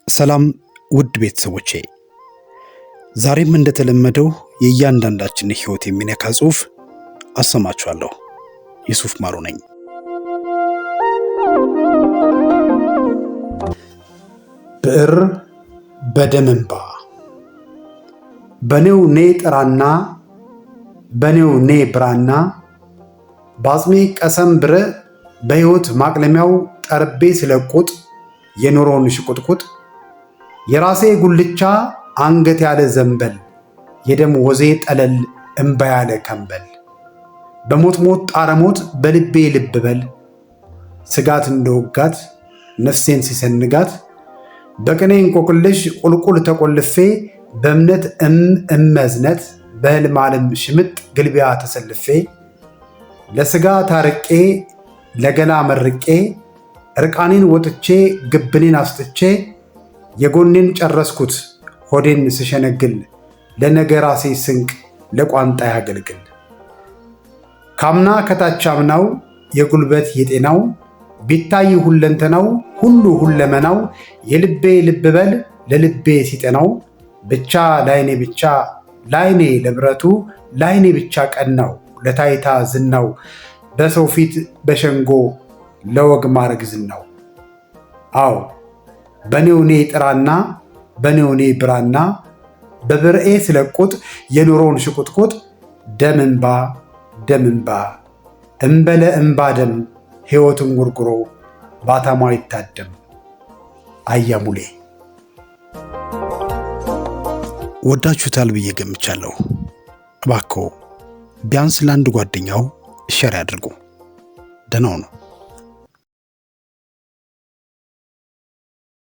ሰላም ውድ ቤተሰቦቼ፣ ዛሬም እንደተለመደው የእያንዳንዳችን ሕይወት የሚነካ ጽሑፍ አሰማችኋለሁ። ዩሱፍ ማሩ ነኝ። ብዕር በደም እንባ። በኔው ኔ ጥራና፣ በኔው ኔ ብራና፣ በአጽሜ ቀሰም ብር፣ በሕይወት ማቅለሚያው ጠርቤ ስለቁጥ የኑሮን ሽቁጥቁጥ፣ የራሴ ጉልቻ አንገት ያለ ዘንበል፣ የደም ወዜ ጠለል እምባ ያለ ከንበል፣ በሞት ሞት ጣረሞት በልቤ ልብ በል፣ ስጋት እንደወጋት ነፍሴን ሲሰንጋት፣ በቅኔ እንቆቅልሽ ቁልቁል ተቆልፌ፣ በእምነት እም እመዝነት በህልም ዓለም ሽምጥ ግልቢያ ተሰልፌ፣ ለስጋ ታርቄ ለገላ መርቄ፣ እርቃኔን ወጥቼ ግብኔን አስጥቼ፣ የጎኔን ጨረስኩት ሆዴን ስሸነግል፣ ለነገ ራሴ ስንቅ ለቋንጣ ያገልግል። ካምና ከታች አምናው የጉልበት የጤናው ቢታይ ሁለንተናው ሁሉ ሁለመናው፣ የልቤ ልብ በል ለልቤ ሲጠናው፣ ብቻ ላይኔ ብቻ ላይኔ ለብረቱ ላይኔ ብቻ ቀናው ለታይታ ዝናው፣ በሰው ፊት በሸንጎ ለወግ ማረግ ዝናው። አዎ፣ በኔውኔ ጥራና በኔውኔ ብራና በብርኤ ስለቁጥ የኑሮን ሽቁጥቁጥ፣ ደም እንባ ደም እንባ እምበለ እምባ ደም፣ ሕይወትን ጉርጉሮ ባታማ ይታደም። አያሙሌ። ወዳችሁታል ብዬ ገምቻለሁ። እባክዎ ቢያንስ ለአንድ ጓደኛው share ያድርጉ። ደህና ሁኑ።